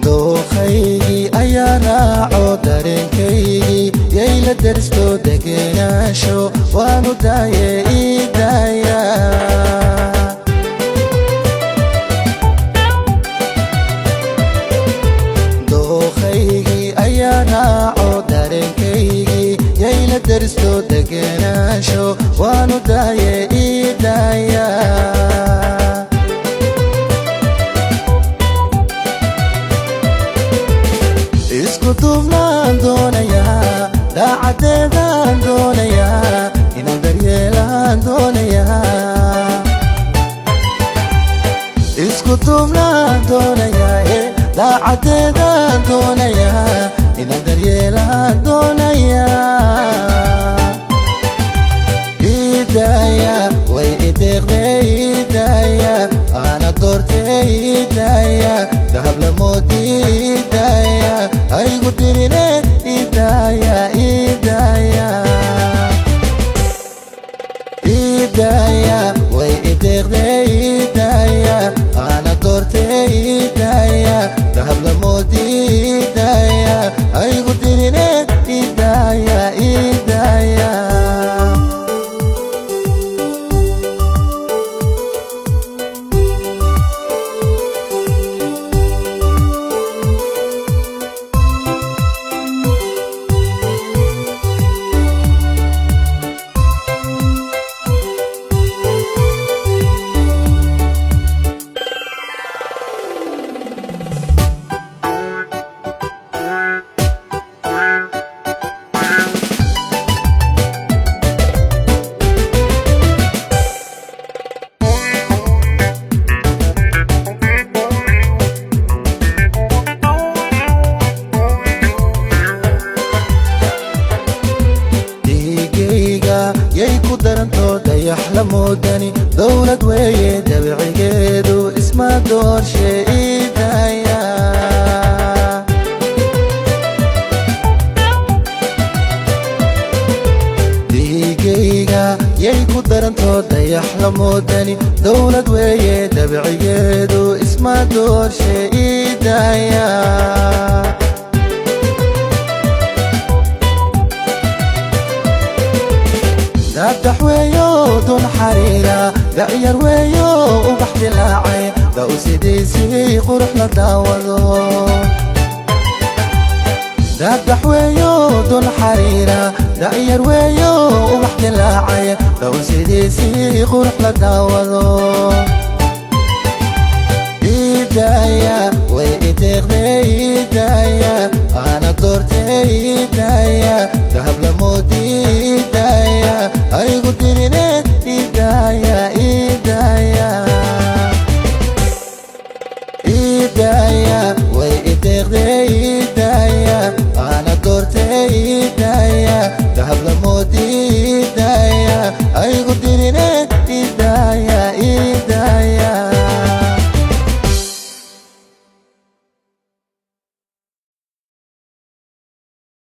Dooqaygii ayaa raaco dareenkaygii, yayla deristo degenaansho, waanu daaye ii daaya. Dooqaygii ayaa raaco dareenkaygii, yayla deristo degenaansho, waanu daaye ii daaya. Isku duubnaan doonayaa, daacadeedaan doonayaa, inaan daryeelaan doonayaa. Isku duubnaan doonayaa, daacadeedaan doonayaa, inaan daryeelaan doonayaa. Idaaya, way ideeqdee idaaya, ana doortee idaaya, dahab lamoodi idaaya, haygu dirine idaaya, idaaya, idaaya, way ideeqdee idaaya, ana doortee idaaya, dahab lamoodi idaaya, haygu dirine idaaya, idaaya. Dhiigayga yay ku darantoo dayax la moodani, dowlad weeye dabcigeedu, isma doorshe iidaya. Dhiigayga yay ku darantoo dayax la moodani, dowlad weeye dabcigeedu, isma doorshe iidaya. Daadax weeyo dun xariira, dacyar weeyo ubax dilaacay, da'u sidiisii qurux la daawado. Daadax weeyo dun xariira, dacyar weeyo ubax dilaacay, da'u sidiisii qurux la daawado. Idaaya,